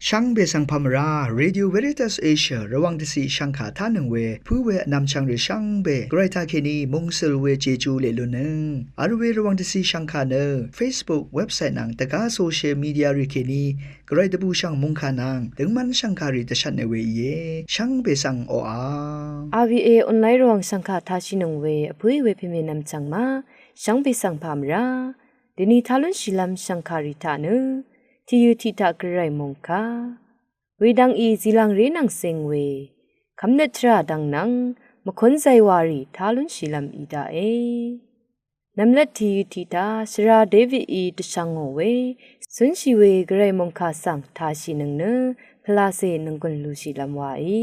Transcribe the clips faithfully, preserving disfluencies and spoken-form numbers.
Shvngbe svng pà mvrá, Radio Veritas Asia Rvwàng dvciq shvngkà tánøng we pǿ we vnvmchvng rì shvngbe Gvray taqkèní mungsøl we Jeju leq lunnøng vl we Rvwàng dvciq shvngkà nø Facebook, website nvng dvgá social media rì kèní Gvray dvbùshv̀ng mòngkà nvng døngmv́n shv̀ngkàrì dvshvtne we íe. Shvngbe svng oqà. RVA online Rvwàng shv̀ngkà tashìnøng we vpǿí we pèmènvm chv̀ng ma shvngbe svng pà mvrá. Dèni tá lúnshìlv́m shv̀ngkàrì taq nø tìyø tiq taq Gvray mòngkà wedvng í zìlvngré nvng zing we kvmnøt tvrà dvng nvng mvkún zaywarì tá lúnshìlv́m í daqe. Nvmlvt tìyø tiq taq shvra Davidí dvshvngò we zǿnshì we Gvray mòngkà svng tashìnøng nø pvlacè nònggùn lushìlv́m waí.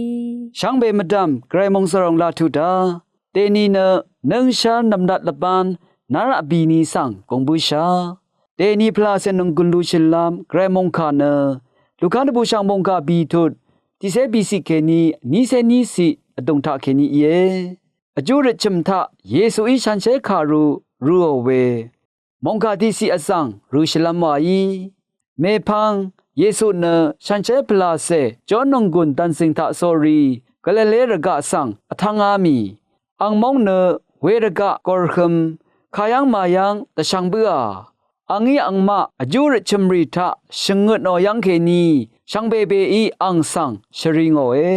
Shvngbe mvdv̀m Gvray mòngsvròng laq tuq dá. Dèni nø nøngshv́r nv̀mlat lvbán nár vbìni svng gùng bǿshà. Dèni pvlacè nònggùn lushìlv́m Gvray mòngkà nø Luka dvbùshv̀ng mòngkà bìtut tiqcé bìciq kèní nícé níciq vdùng taqkèní íe. Vjú røt chø̀m taq Yesuí shanshér kàru røò we mòngkà tiqciq vzv̀ng røshìlv́m waí. Mèpvng Yesu nø shanshér pvlacè jórnònggùn dv̀nzìng taq sórí Galile rvgaq svng vtv́ngá mì. Angmóng nø we rvgaq gòrhøm kayv́ng mayv́ng dvshvng bǿà. Angí angmaq vjú røt chø̀mrì taq shvngøtnò yv́ng kèní shvngbebeí ang svng shvri ngòe.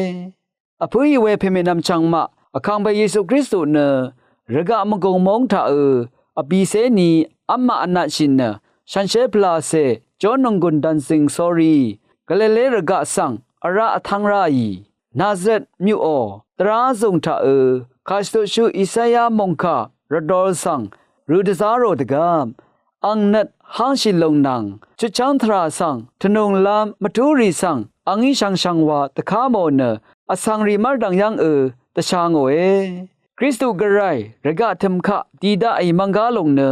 Vpǿì we pèmènvm chvngmaq vkàngpè Yesu Kristu nø rvgaq mvgùng móng taqø vbìcé ni v́mmaq vnatshì nø shanshér pvlacè jórnònggùn dv̀nzìng sórí Galile rvgaq svng vrá vtv́ng ráì. Nazaret myuqò dvrá zùng taqø kàshvtutshú Isaya mòngkà rvdol svng rø dvzá rò dvgvp ang nøt hángshì lùng nvng chutchv́ng tvrà svng tvnùnglv́m mvtúrì svng angí shvngshvng wa dvká mò nø vsvngrì mv́rdv̀ng yv́ngø dvsha ngòe. Kristu Gvray rvgaq tø̀m kaq dì daqì mvnggá lùng nø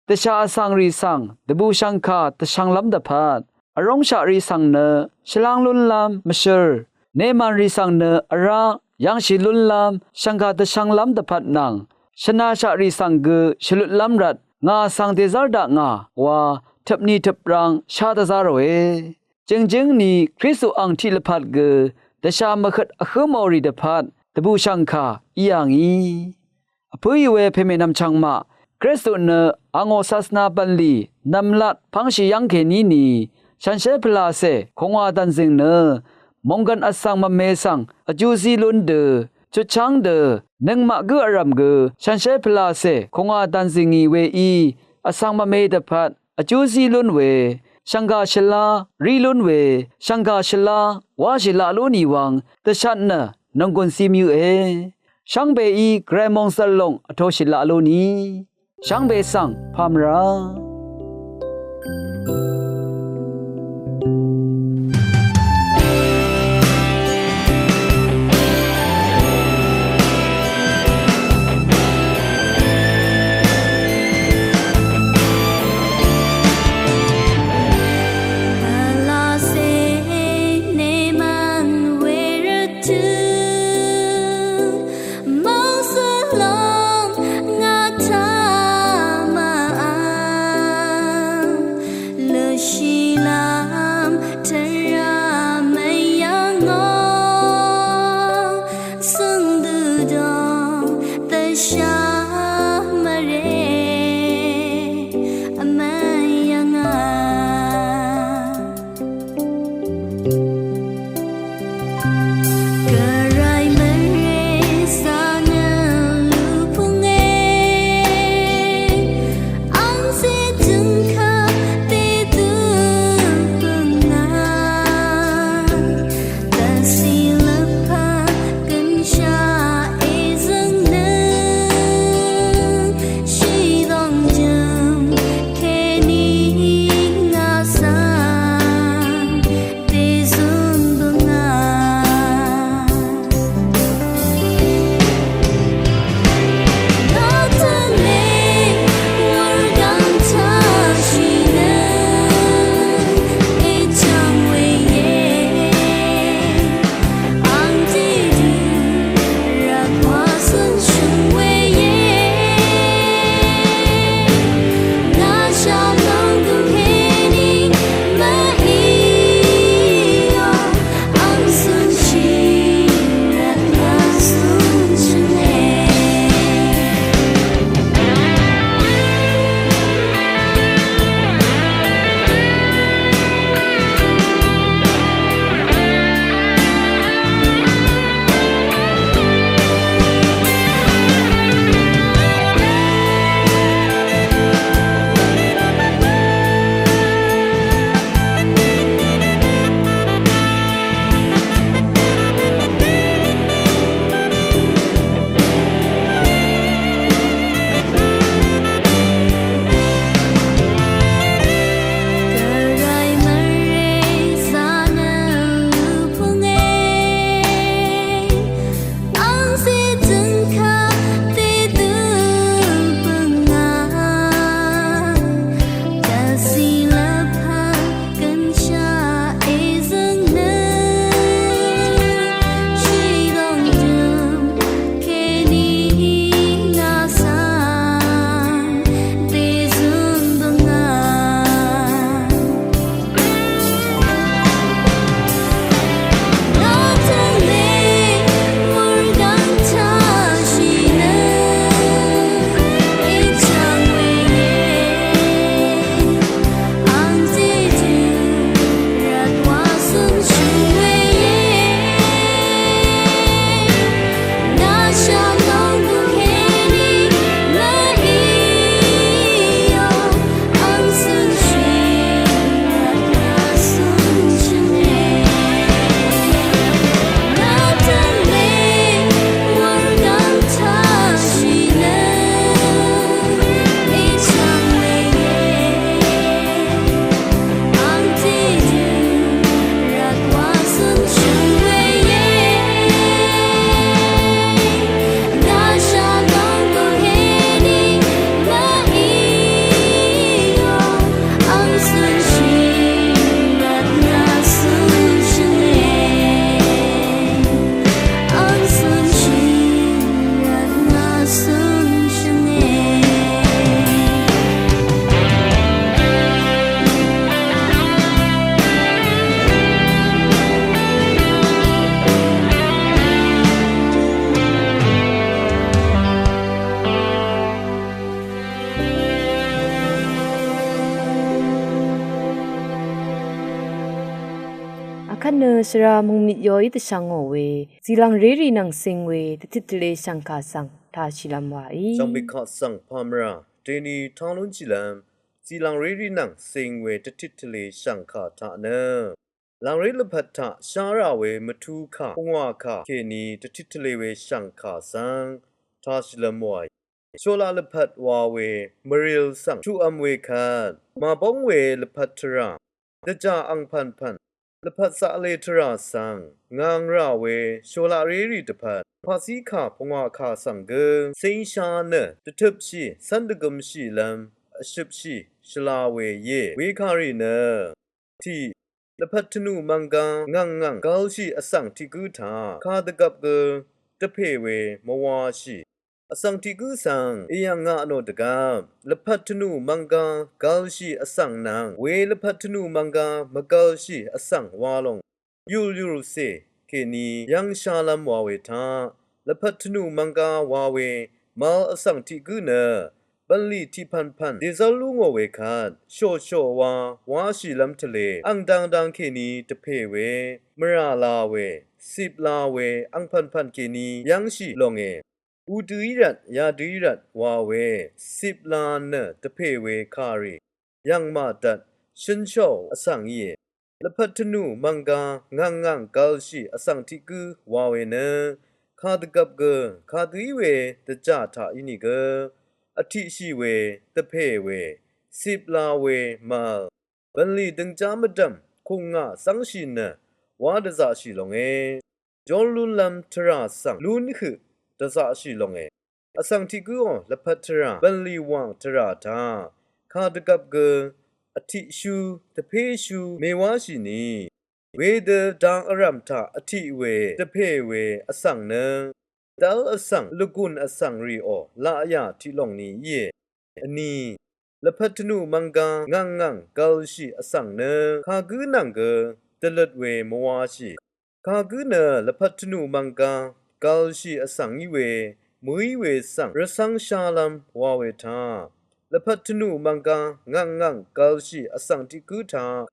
dvshà vsvngrì svng dvbùshv̀ngkà dvshvnglv́m dvpvt, vrúngshaqrì svng nø shvláng lúnlv́m mvshǿr, nemànrì svng nø vrá yv́ngshì lúnlv́m shv̀ngkà dvshvnglv́m dvpvt nvng shvnashaqrì svng gø shvlutlv́m rvt ngà svng dèzv́r dakngà wa tøpni tøprang shá dvzá ròe. Jø̀ngjǿng ni Kristu ang tiq lvpat gø dvshà mvhøt vhǿ mòrì dvpvt dvbùshv̀ngkà í yà ngì. Vpǿì we pèmènvm chvngmaq Kristu nø angò sasvna bv̀nlì nv̀mlat pv́ngshì yv́ng kèní ni shanshér pvlacè kùngwà dv̀nzìng nø mònggv̀n vsvng mvme svng vjú zí lún dø chutchv́ng dø nøngmaq gǿ vrv̀m gø shanshér pvlacè kùngwà dv̀nzìngì weí vsvng mvme dvpvt vjú zí lún we shv̀ngkà shvlá rí lún we shv̀ngkà shvlá wáshì laq lú nì wvng dvshat nø nònggùn cim yøqe. Shvngbeí Gvray mòngzv̀r lòng vtoshì laq lú nì shvngbe svng pà mvrá. Kvt nø svra mungmit yoí dvshvngò we, zìlvng rérì nvng cing we, dvtit tvle shv̀ngkà svng tāshìlvm wàí. Shv̀ngbè kaq svng pàmvrà, dèni tánglúnshìlvm, zìlvng rérì nvng cing we, dvtit tvle shv̀ngkà taq nø. Lv̀ngré lvpat taq shá rà we mvtú kà, pungwà kà, kèní dvtit tvle we shv̀ngkà svng tāshìlvm wàí. Sholaq lvpat wa we mvril svng chuqvm we kvt, màbóng we lvpat tvrà, dvjà angpv̀npv̀n, lvpat zaqle tvrà svng, ngang rà we sholaq rérì dvpvt, paqzí kà pungwà kà svng gø, cíngsha nø, dvtøpshì, cv́n dvgømshìlvm, vshøpshì, shvla we íe, wekàrì nø. Tiq, lvpat tvnù mvnggá ngv̀ng ngv̀ng gv̄lshì vsvng tiq gǿ taq, kadvgvp gø dvpè we mvwashì. Vsvng tiq gǿ svng, èyv̀ng ngà nò dvgvp, lvpat tvnù mvnggá gv̄lshì vsvng nvng, we lvpat tvnù mvnggá mvgv̄lshì vsvng wa lòng. Yùl yùlcè, kèní, yv́ng shalv́m wa we taq, lvpat tvnù mvnggá wa we, mvl vsvng tiq gǿ nø, bv̀nlì tiq pv̀npv̀n, dèzv́l lú ngò we kvt, shòshò wa, wáshìlv́m tvlē, ang dangdang kèní dvpè we, mvrà la we, cip la we, ang pv̀npv̀n kèní, yv́ngshì lòngè. Udø í rvt, yadø í rvt, wa we, cip la nø, dvpè we, kàrì, yv̀ng màdvt, shønshòò, vsvng íe. Lvpat tvnù mvnggá ngv̀ng ngv̀ng gv̄lshì vsvng tiq gǿ wa we nø, kadvgvp gø, kadø í we, dvjà taq ínìgø, vtiqshì we, dvpè we, cip la we, mvl. Bv̀nlì døngjá mvdv̀m, kùng ngà zv́ngshì nø, wá dvzaqshì lòngē. Jól lúnlv́m tvrà svng lún høq dvzaqshì lòngè. Vsvng tiq gǿò lvpat tvrà bv̀nlì wàng tvrà taq, kadvgvp gø vtiqshú, dvpéshú, mèwáshì ni. Wedø dang vrv̀m taq vtiq we, dvpè we, vsvng nø. Dv́l vsvng, lvgùn vsvng rìò, laqyà tiq lòng ni íe. Vni, lvpat tvnù mvnggá ngv̀ng ngv̀ng gv̄lshì vsvng nø, kagǿ nvng gø, dvløt we mvwashì. Kagǿ nø lvpat tvnù mvnggá gv̄lshì vsvng í we, mø̀í we svng, rvcv́ng shálv́m wa we taq. Lvpat tvnù mvnggá ngv̀ng ngv̀ng gv̄lshì vsvng tiq gǿ taq.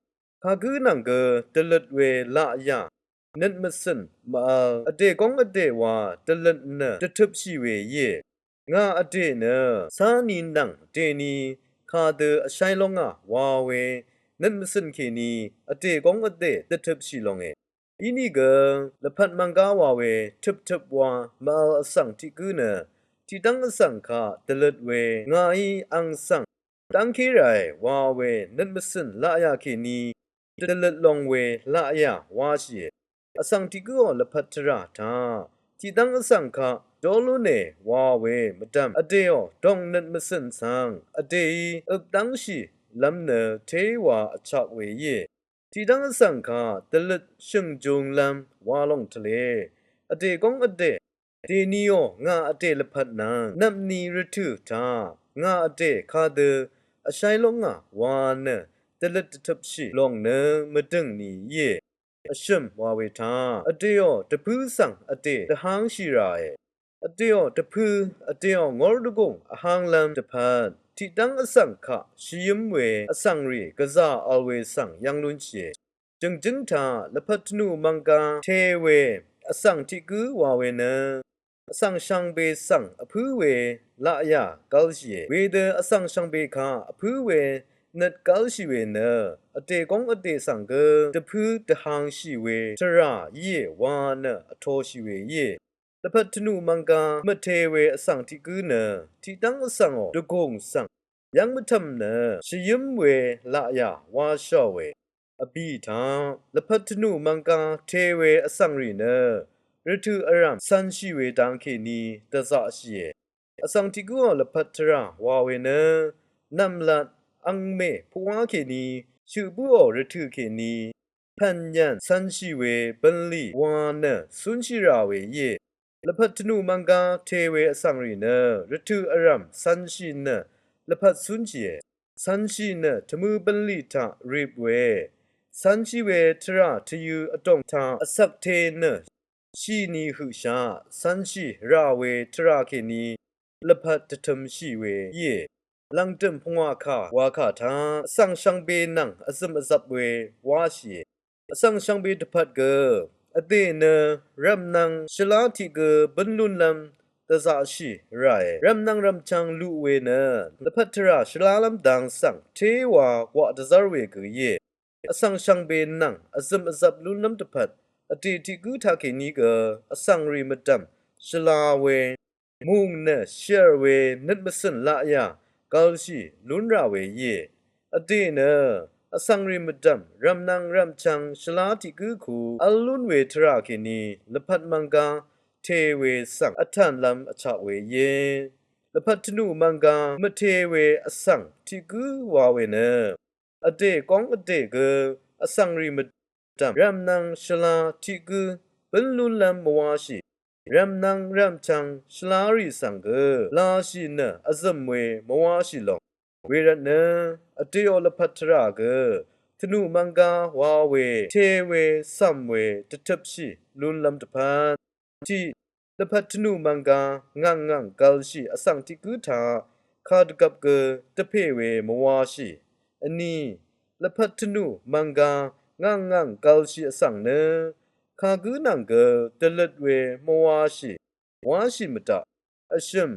Kagǿ nvng gø dvløt we laqyà. Nøt mvcø̀n mvvl vdè góng vdè wa dvløt nø dvtøpshì we íe. Ngà vdè nø cáni nvng dèni kadø vsháy lóngà wa we nøt mvcø̀n kèní vdè góng vdè dvtøpshì lòngè. Inìgø lvpat mvnggá wa we tøptøp wa mvvl vsvng tiq gǿ nø tiqdv́ng vsvng kaq dvløt we ngàí ang svng dv́ngké ràe wa we nøt mvcø̀n laqyà kèní dvløt long we laqyà wáshìe. Vsvng tiq gǿò lvpat tvrà taq tiqdv́ng vsvng kaq jólúne wa we mvdv̀m vdèò dòng nøt mvcø̀n svng vdèí øp dv́ngshìlv́m nø téwa vchak we íe. Tiqdv́ng vsvng kaq dvløt shø̀ngjunglv́m wa lòng tvlē. Vdè góng vdè. Dèniò ngà vdè lvpat nvng nvpni rvtø̀ taq ngà vdè kadø vsháy lóngà wa nø dvløt dvtøpshì lòng nø mvdø̀ng ni íe. Vshø̀m wa we taq vdèò dvpǿ svng vdè dvhangshì ràe. Vdèò dvpǿ, vdèò ngór dvgùng vhánglv́m dvpvt tiqdv́ng vsvng kaq shvyǿm we vsvng rì gvzà vl we svng yv́ng lúnshìe. Jø̀ngjǿng taq lvpat tvnù mvnggá te we vsvng tiq gǿ wa we nø vsvng shvngbe svng vpǿ we laqyà gv́lshìe. Wedø vsvng shvngbe kaq vpǿ we nøt gv́lshì we nø vdè góng vdè svng gø dvpǿ dvhangshì we tvrà íe wa nø vtoshì we íe. Lvpat tvnù mvnggá mvte we vsvng tiq gǿ nø tiqdv́ng vsvngò dvgùng svng yv́ng mvtv̀m nø shvyǿm we laqyà wáshàò we. Vbì taq lvpat tvnù mvnggá te we vsvng rì nø rvtø̀ vrv̀m cv̄nshì we dang kèní dvzaqshìe. Vsvng tiq gǿò lvpat tvrà wa we nø nv̀mlat angmè puqwá kèní shøq bǿò rvtø̀ kèní pv̀nyv̀n cv̄nshì we bv̀nlì wa nø cúnshì rà we íe. Lvpat tvnù mvnggá te we vsvng rì nø rvtø̀ vrv̀m cv̄nshì nø lvpat cúnshìe. Cv̄nshì nø tvmø̄ bv̀nlì taq rip we cv̄nshì we tvrà tvyø̄ vdòng taq vcvk te nø shìni høqshaq cv̄nshì rà we tvrà kèní lvpat dvtømshì we íe. Lv̀ngdø̀m pungwà kà wa kà taq vsvng shvngbe nvng vzø̀m vzvp we wáshìe. Vsvng shvngbe dvpvt gø vdè nø rv̀mnvng shvlá tiq gø bǿn lúnlv́m dvzaqshì ràe. Rv̀mnvng rv̀mchvng luq we nø lvpat tvrà shvlálv́m dang svng téwa waq dvzv́r we gø íe. Vsvng shvngbe nvng vzø̀m vzvp lúnlv́m dvpvt vdè tiq gǿ taqkèní gø vsvng rì mvdv̀m shvla we mung nø shv́r we nøt mvcø̀n laqyà gv̄lshì lún rà we íe. Vdè nø vsvng rì mvdv̀m rv̀mnvng rv̀mchvng shvlá tiq gǿ ku v́l lún we tvrà kèní lvpat mvnggá te we svng vtv̀nlv́m vchaq we íe. Lvpat tvnù mvnggá mvte we vsvng tiq gǿ wa we nø vdè góng vdè gø vsvng rì mvdv̀m rv̀mnvng shvla tiq gǿ bǿn lúnlv́m mvwáshì. Rv̀mnvng rv̀mchvng shvlá rì svng gø lashì nø vzø̀m we mvwáshì lòng. Wervtnø vdèò lvpat tvrà gø tvnù mvnggá wa we te we cv̀m we dvtøpshì lúnlv́m dvpvt tiq lvpat tvnù mvnggá ngv̀ng ngv̀ng gv̄lshì vsvng tiq gǿ taq kadvgvp gø dvpè we mvwáshì. Vní lvpat tvnù mvnggá ngv̀ng ngv̀ng gv̄lshì vsvng nø kagǿ nvng gø dvløt we mvwáshì wáshì mvtaq. Vshø̀m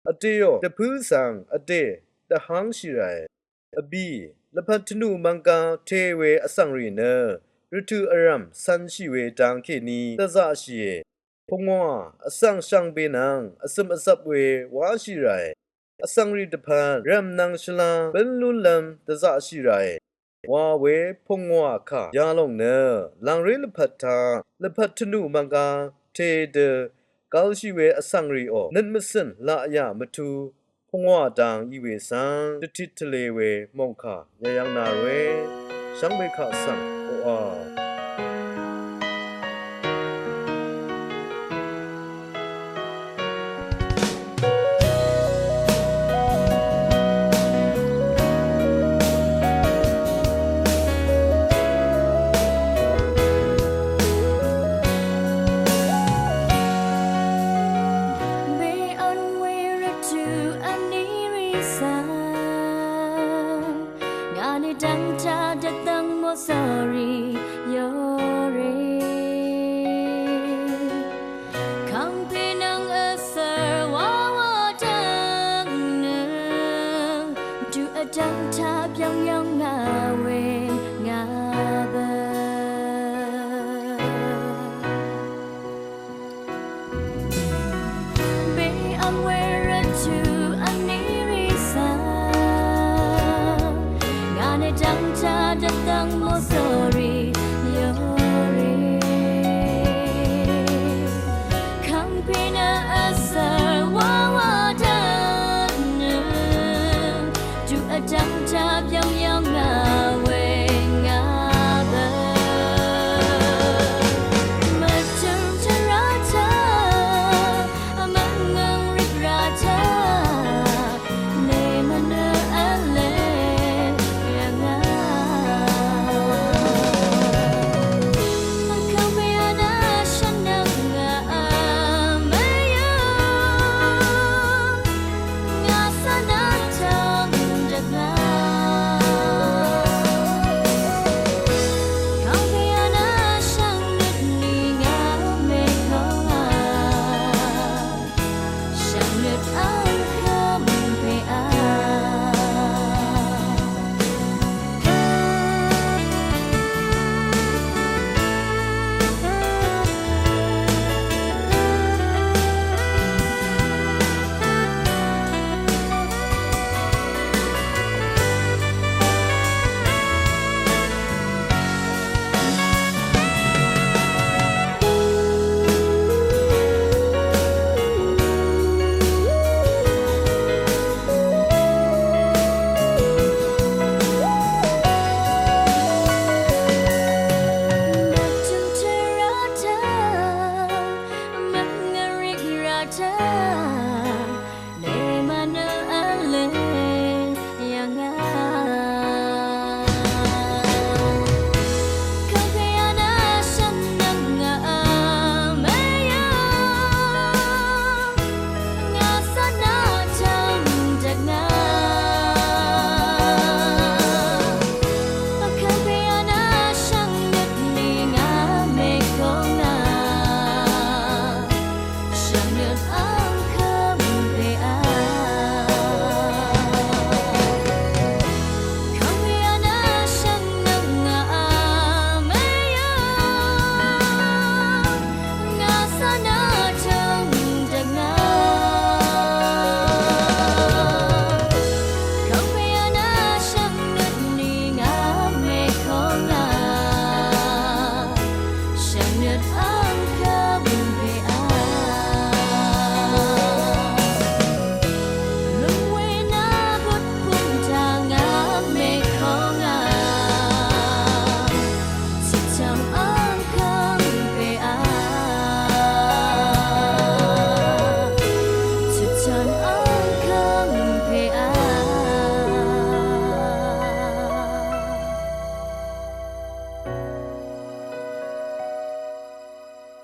vdèò dvpǿ svng vdè dvhv́ngshì ràe. Vbì lvpat tvnù mvnggá te we vsvng rì nø rvtø̀ vrv̀m cv̄nshì we dang kèní dvzaqshìe. Pungwà vsvng shvngbe nvng vzø̀m vzvp we wáshì ràe. Vsvng rì dvpvt rv̀mnvng shvla bǿn lúnlv́m dvzaqshì ràe wa we pungwà kà yalòng nø lv̀ngré lvpat taq lvpat tvnù mvnggá te dø gv̄lshì we vsvng rìò nøt mvcø̀n laqyà mvtú pungwà dang í we svng dvtit tvlē we mòngkà yayv́ng na ròe. Shvngbe kaq svng oqà. Be on we rvtø̀ vní rì svng ngà nø dv́ngtaq dvdv́ng mò sórí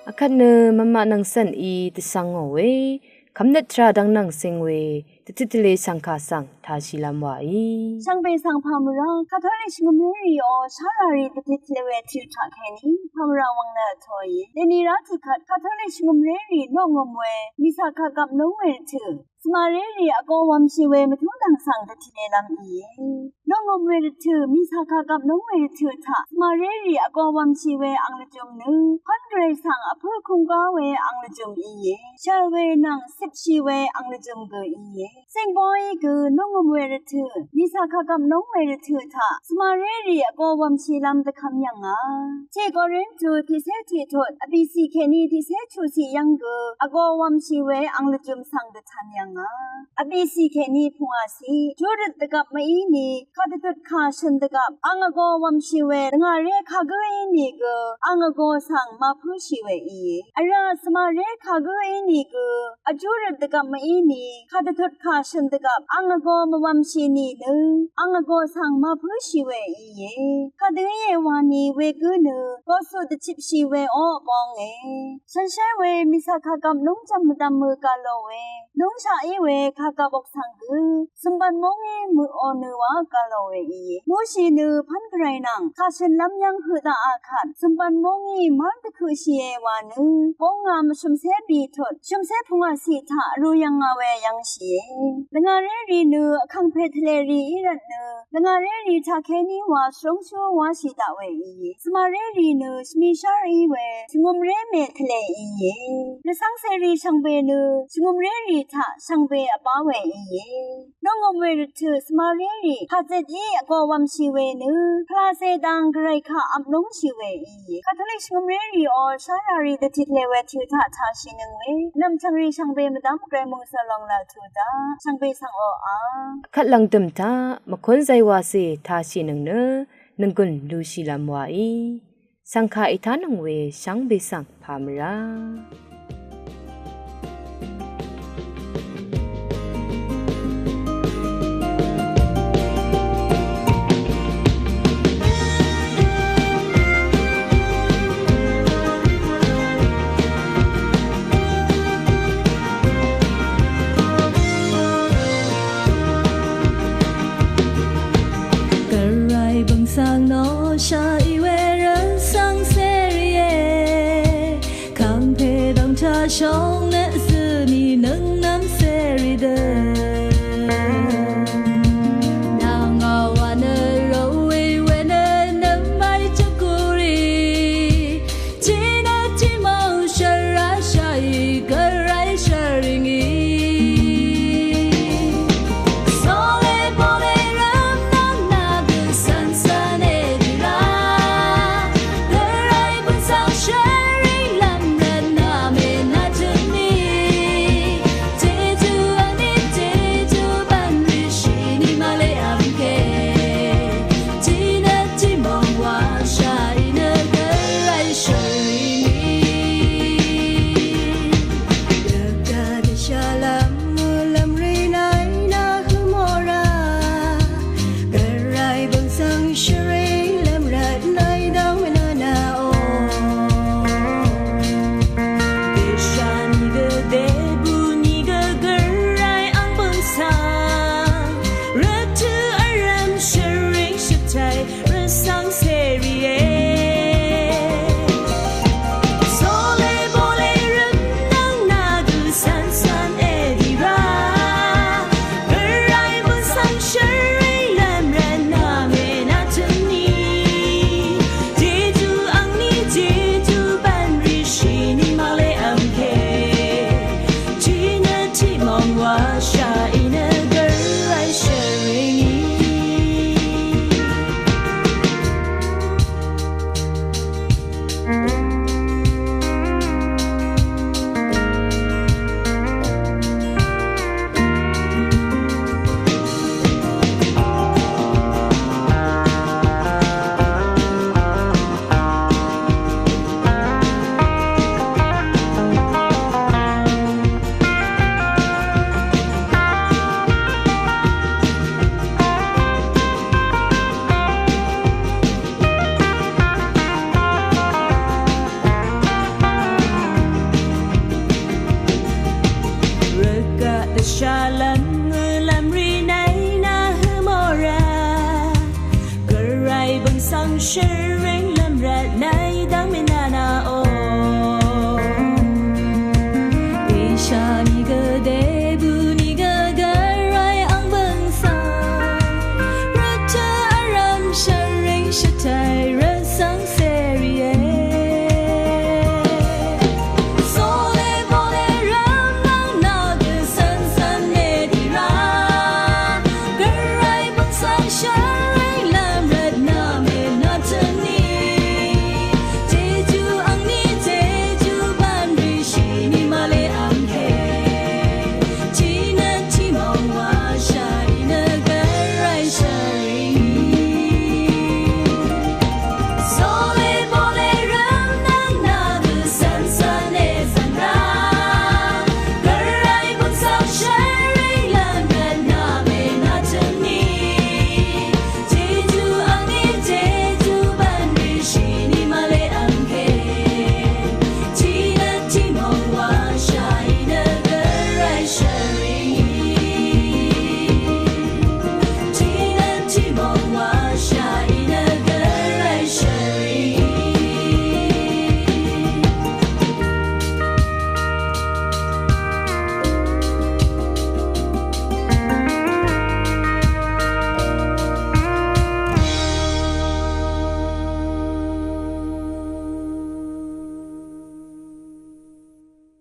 Akvt nø mvmaq nvng cv̀n í dvshvngò we, kvmnøt tvrà dvng nvng cing we, dvtit tvle shv̀ngkà svng tāshìlv́m wàí. Shvngbe svng pà mvrá, Katolik shvngø̀mrérì ò shárà rì dvtit tvle we tø̀ taq kèní, pà mvrà wvng nø vtōìe. Dèni rá tiqkvt Katolik shvngø̀mrérì noqngø̀m we, mìcà kàgvp núng we rvtø̀, svmarérì vgō wv̄mshì we mvtúng dv̀ng svng dvtit tvlelv́m íe. Noqngø̀m we rvtø̀, mìcà kàgvp núng we rvtø̀ taq, svmarérì vgō wv̄mshì we ang lvjø̄m nø, pv́n gvray svng vpǿ kūnggá we ang lvjø̄m íe. Shv̀l we nvng cipshì we ang lvjø̄m gø íe. Cìngbóy gø noqngø̀m we rvtø̀, mìcà kàgvp núng we rvtø̀ taq, svmarérì vgō wv̄mshìlv́m dvkvm yv̀ngà. Tiq Korintu tiqcé tiqtut, vbìcì kèní tiqcé chuqcì yv́ng gø, vgō wv̄mshì we ang lvjø̄m svng dvtv̄n yv̀ngà. Vbìcì kèní pungwàcì, júrøt dvgvp mv-í ni, kàdvdut kà shø̀n dvgvp, ang vgō wv̄mshì we, dvngàré kagǿ í nìgø, ang vgō svng màpǿshì we íe. Vrá svmaré kagǿ í nìgø, vjúrøt dvgvp mv-í ni, kàdvdut kà shø̀n dvgvp, ang vgō mvwv̄mshì nìnø, ang vgō svng màpǿshì we íe. Kadø íe wani wegǿ nø, gosuq dvchipshì we ó vbónge. Shànshér we mìcà kàgvp núng jv̀m mvdv̀m mø gà lò we, núng shaq í we kàgvp oksvng gø, zø̀mbv̀n móngí mø̀ò nø wa gà lò we íe. Mushi nø pv́n gvray nvng, kà shø̀nlv́m yv́ng høq daqà kvt, zø̀mbv̀n móngí mv́n dvkøqshìe wa nø, bóngā mvshø̀mcé bìtut, shø̀mcé pungwàcì taq vrū yv̀ngà we yv́ngshìe. Dvngàrérì nø, vkàngpè tvlèrì í rvt nø, dvngàrérì taq kèní wa shvrúngshú wáshì daq we íe. Svmarérì nø, shvmishár í we, shvngø̀mré mè tvlè íe. Rvcv́ngcèrì shvngbe nø, shvngø̀mrérì taq shvngbe vbá we íe. Noqngø̀m we rvtø̀ svmarérì, kàzøt í vgō wv̄mshì we nø, pvlacè dang gvray kaq vp lúngshì we íe. Katolik shvngø̀mrérì ò shárà rì dvtit tvle we tø̀ taq tāshìnøng we, nv̀mchv̀ngrì shvngbe mvdv́m gvray mòngsø̀ lòng laq tø̀ daq, shvngbe svng oqà. Akvt lv̀ngdø̀m taq, mvkún zaywàcè tāshìnøng nø, nònggùn lushìlv́m wàí. Shv̀ngkà ètánøng we shvngbe svng pà mvrá. เ share